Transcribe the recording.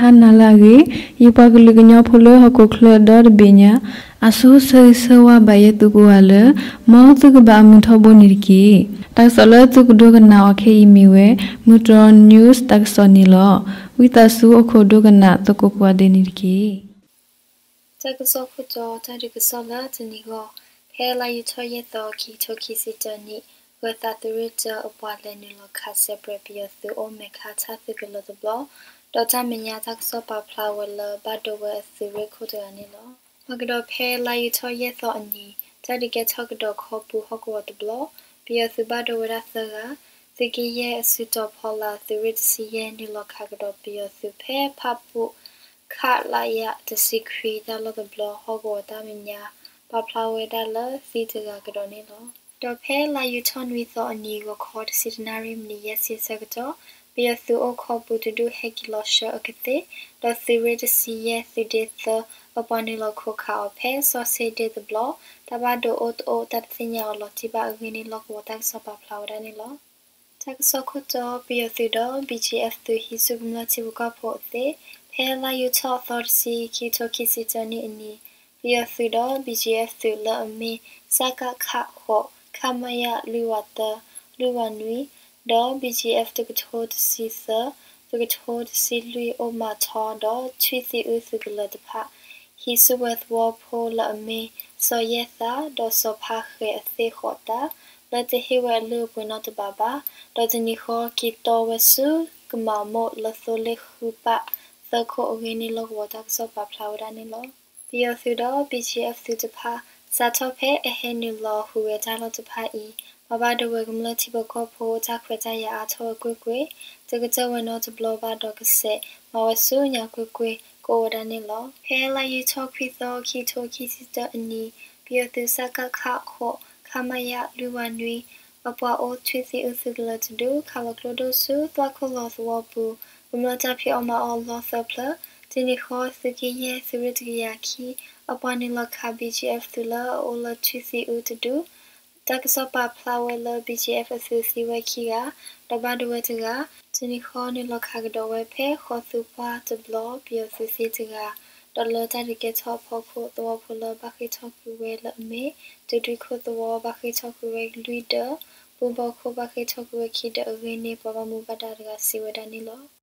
ဟါနၤလၢအဂ့ၤ, ယပှၤကလုာ်ကညီဖိလၢဟီၣ်ခိၣ်ချၢဒီတဘ့ၣ်ညါ, အဆိဆၢဂ့ၤဆၢဝါဘၣ်ယဲသုကိးဂၤလၢ မ်သုကဘၣ်အမုာ်ထီဘိန့ၣ်တက့ၢ်. တၢ်ကစီၣ်လၢသုကဒိကနၣ်အီၤခဲအံၤမ့ၢ်ဝဲ မုၢ်တြီၢ် news တၢ်ကစီၣ်န့ၣ်လီၤ. ဝံသးစူၤအိၣ်ခိးဒိကနၣ်သကိးကိးဂၤဒဲးန့ၣ်တက့ၢ်. တၢ်ကစီၣ်ခိၣ်တီ တၢ်ဒုးကစီၣ်လၢတနံၤအဂီၢ်, ဖဲလါယူၤထီၣ်ယဲၢ်သီ ခံကထိခံဆံတၢနံၣ်, ဂၢၤသးသုးရ့ၣ်တၢအပှၤလဲၤနုာ်လီၤခးစဲးပြဲးပယီၤသုးအိၣ်မဲာ်ချါထၣ်သုးကလၢၤတဘျီ, ဒီးတၢ်မဲာ်ညါတၢ်ကစီၣ်ပာ်ဖျါဝဲလၢဘၣ်ဒိဝဲအသုးရ့ၣ်ခိၣ်တဂၤန့ၣ်လီၤ. မၤကဒီးဖဲလါယူၤထီၣ်ယဲၢ်သီအနံၤ, တၢ်ဒုးကဲထီၣ်ကဒီးခီပူၤဟီၣ်ကဝီၤတဘျီ, ပယီၤသုးဘၣ်ဒိဝဲဒၣ်သၢဂၤ, သုးက့ယဲၢ်အစုတီၤဖီလာ်သုးရ့ၣ်တဆံယဲၢ် နုာ်လီၤခးကဒီးပယီၤသုးဖဲဖၣ်ပူၣ် ခလရ တဆံခွံ တၢ်လီၢ်တဘျီ ဟီၣ်ကဝီၤတၢ်မဲာ်ညါ ပာ်ဖျါဝဲဒၣ်လၢသံတဂၤကဒီးန့ၣ်လီၤ. ဒီးဖဲလါယူၤထီၣ်နွံသီအနံၤ ဂီၤခီတဆံတနၣ်ရံၣ်မံးနံးယဲၢ်ဆံဆၢကတီၢ်, ပယီၤသုးအိၣ်ခီပူၤတဒူၣ်ဟဲက့ၤလီၤဆှၢအကသ့ၣ်, ဒီးသုးရ့ၣ်တဆံယဲၢ် သုးဒ့သၢ အပှၤနုာ်လီၤခိးခးအီၤဖဲစီဆ့ဒ့တဘျီ, တၢ်ဘၣ်ဒိအိၣ်တအိၣ်တၢ်တသ့ၣ်ညါအီၤလီၤတံၢ်ဘၣ်အဂ့ၢ်န့ၣ် လီၢ်ကဝီၤတၢ်ကစီၣ်ပာ်ဖျါဝဲဒၣ်န့ၣ်လီၤ. တၢ်ကစီၣ်ခိၣ်တီ ပယီၤသုးဒီး ဘီၣ်ကၠံအ့ၣ်ၡ် သုးဟံးဆူၣ်ကမျၢၢ်ထံဖိကီၢ်ဖိအသ့, ဖဲလါယူၤထီၣ်သီတဆံ ခံကထိခံဆံတၢနံၣ်အနံၤ, ပယီၤသုးဒီး ဘီၣ်ကၠံအ့ၣ်ၡ် သုးလၢအမ့ၢ် စကခ ဃိး, ခမရ လွံၢ်ဝးတၢ, လွံၢ်ဝးနွံ, ဒီး ဘီၣ်ကၠံအ့ၣ်ၡ် တကထိတဆံသၢ, တကထိတဆံလွံၢ် အိၣ်မးထီဒီးထွံၣ်သံအုးသုးကလၢၤတဖၣ် ဟံးဆူၣ်ဝဲသဝီဖိလၢအမ့ၢ် စီၤယဲၢ်သး ဒီးစီၤဖါဃဲၤအသ့ၣ်ဃိးတၢ်, လၢတဟ့ၣ်ဝဲအလုၢ်အပှ့ၤနီတဘးဘၣ်, ဒီးတနံၤဃီက့ၤတီဝဲဆူကမၤမိၢ်လၢသိလ့ၣ်ဃုပၣ်သၢခိၣ်အဂ့ၢ်န့ၣ် လီၢ်ကဝီၤတၢ်ကစီၣ်ပာ်ဖျါဝဲဒၣ်န့ၣ်လီၤ. ပယီၤသုးဒီး ဘီၣ်ကၠံအ့ၣ်ၡ် သုးတဖၣ် စးထီၣ်ဖဲအဟဲနုာ်လီၤဟူးဂဲၤတၢ်လီၢ်တဖၣ်အံၤ, ပှၤဘၣ်ဒိဝဲကမျၢၢ်ထံဖိကီၢ်ဖိတၢ်ခွဲးတၢ်ယာ်အါထီၣ်ဝဲကွ့ၢ်ကွ့ၢ်, တကတၢၢ်ဝဲနီတဘျီဘၣ်ဒီးကစဲး မၤဝဲဆူညါကွ့ၢ်ကွ့ၢ် ကအိၣ်ဝဲဒၣ်န့ၣ်လီၤ. ဖဲလါယူၤထီၣ်ခွံသီ ခံကထိခံဆံတၢအနံၤ, ပယီၤသုး စကခ ဃိး, ခမရ လွံၢ်ဝးနွံ အပှၤအိၣ်ထွံၣ်သံအုးသုးကလၢၤတဒူၣ် ခးလီၤကျိဒိၣ်ဆူသွၣ်ခိၣ်လီၤသဝီပူၤ, ကမျၢၢ်တၢ်ဖံးအီၣ်မၤအီၣ်လီၢ်သၢဖျၢၣ်, တနံၤဃီ သုးက့ယဲၢ် သုးရ့ၣ်တကယၤခံ အပှၤနုာ်လီၤခး ဘီၣ်ကၠံအ့ၣ်ၡ် သုးလၢအအိၣ်လၢထွံၣ်သံအုးတဒူၣ်, တၢ်ကစီၣ်ပာ်ဖျါဝဲလၢ ဘီၣ်ကၠံအ့ၣ်ၡ် အသုးသံဝဲခံဂၤ, ဒီးဘၣ်ဒိဝဲတဂၤ, တနံၤဃီနုာ်လီၤခးကဒီးဝဲဖဲဃိးသူပှၢ်တဘျီ ပယီၤသုးသံတဂၤ, ဒီးလၢတၢ်ဒုးကဲထီၣ်အဖီခိၣ် သဝီဖိလၢဘၣ်ဃ့ၢ်ထီၣ်ကွံာ်ဝဲလၢအမ့ၢ် ဒုးဒွံခိၣ်သဝီဘၣ်ဃ့ၢ်ထီၣ်ကွံာ်ဝဲလွံၢ်ဒၢ, ပူဘီခိၣ်ဘၣ်ဃ့ၢ်ထီၣ်ကွံာ်ဝဲခံဒၢအဂ့ၢ်န့ၣ် ပှၤဘၣ်မူဘၣ်ဒါတဂၤစံးဝဲဒၣ်န့ၣ်လီၤ.